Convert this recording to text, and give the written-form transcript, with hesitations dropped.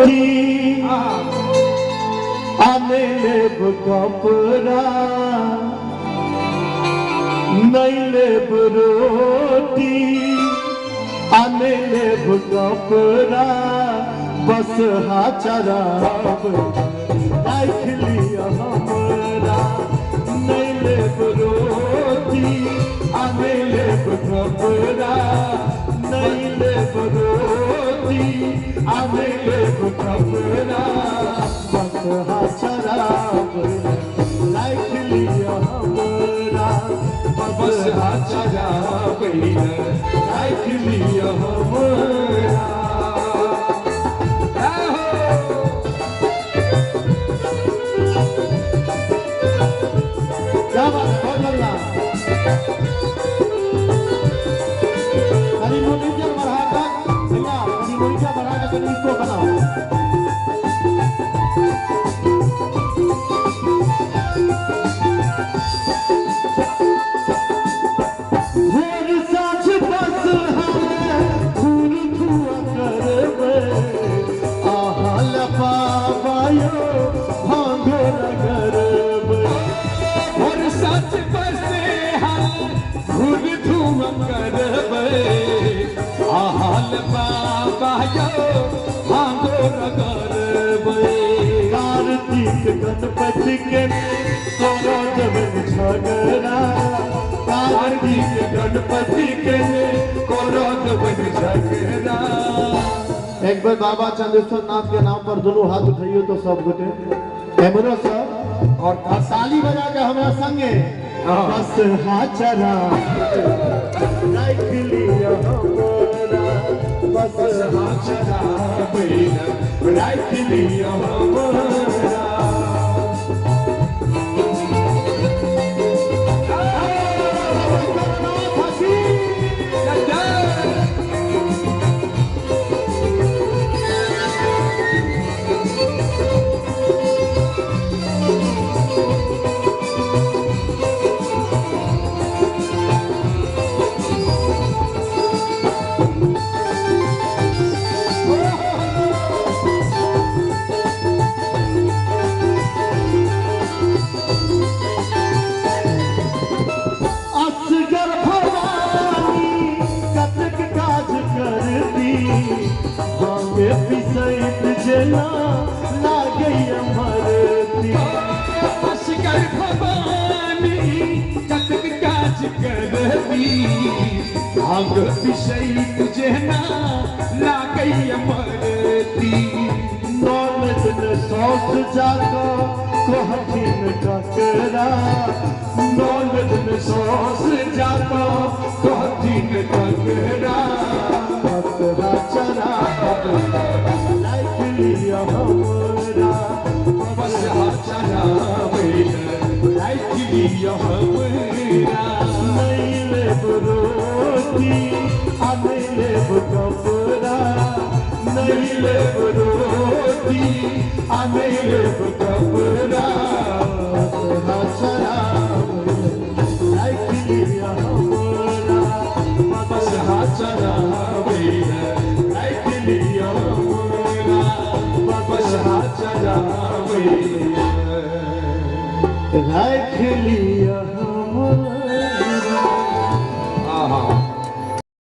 आ नहि लेब कपड़ा, नहि लेब रोटी, आ नहि लेब कपड़ा, बस हा चराब राखि लिअ हमरा। नहि लेब रोटी आ नहि लेब कपड़ा, नहि लेब रोटी आ नहि लेब कपड़ा, बस हा चराब राखि लिअ हमरा। बस हा चराब राखि लिअ हमरा। क्या बात है, बहुत बढ़िया। कनी मोनिटर बढ़ा कर भैया, कनी मोनिटर बढ़ा कर कनी इसको बनाओ। भोर साँझ बस है घूर धुआ करबै, आहा लपाबायो भांगो रगड़बै। भोर साँझ बस हल घूर धुआं करबै, आहा लपाबायो भांगो रगड़बै। कार्तिक गणपति के करो देबनि झगड़ा, कार्तिक गणपति के करो देबनि झगड़ा। एक बेर बाबा चंदेश्वर नाथ के नाम पर दोनों हाथ उठाइयो तो सब गोटे कैमरो सब और ताली बजा के हमरा संगे। बस हा चरा राखि लिअ हमरा, बस हा चरा राखि लिअ हमरा। असगर भवानी कतेक काज करती, भांगे पिसैत जेना लागैया मरती। असगर भवानी कतेक काज करती, भांग पिसैत जेना लागैया मरती। ननद ने साउस जाकऽ कहथिन ककरा, ननद ने साउस जाकऽ कहथिन ककरा। बस हा चराब राखि लिअ हमरा, बस हा चराब राखि लिअ हमरा। नहि लेब रोटी आ नहि लेब कपड़ा, नहि लेब रोटी आ नहि लेब कपड़ा, बस हा चराब राखि लिअ हमरा। बस हा चराब राखि लिअ हमरा। बस हा चराब राखि लिअ।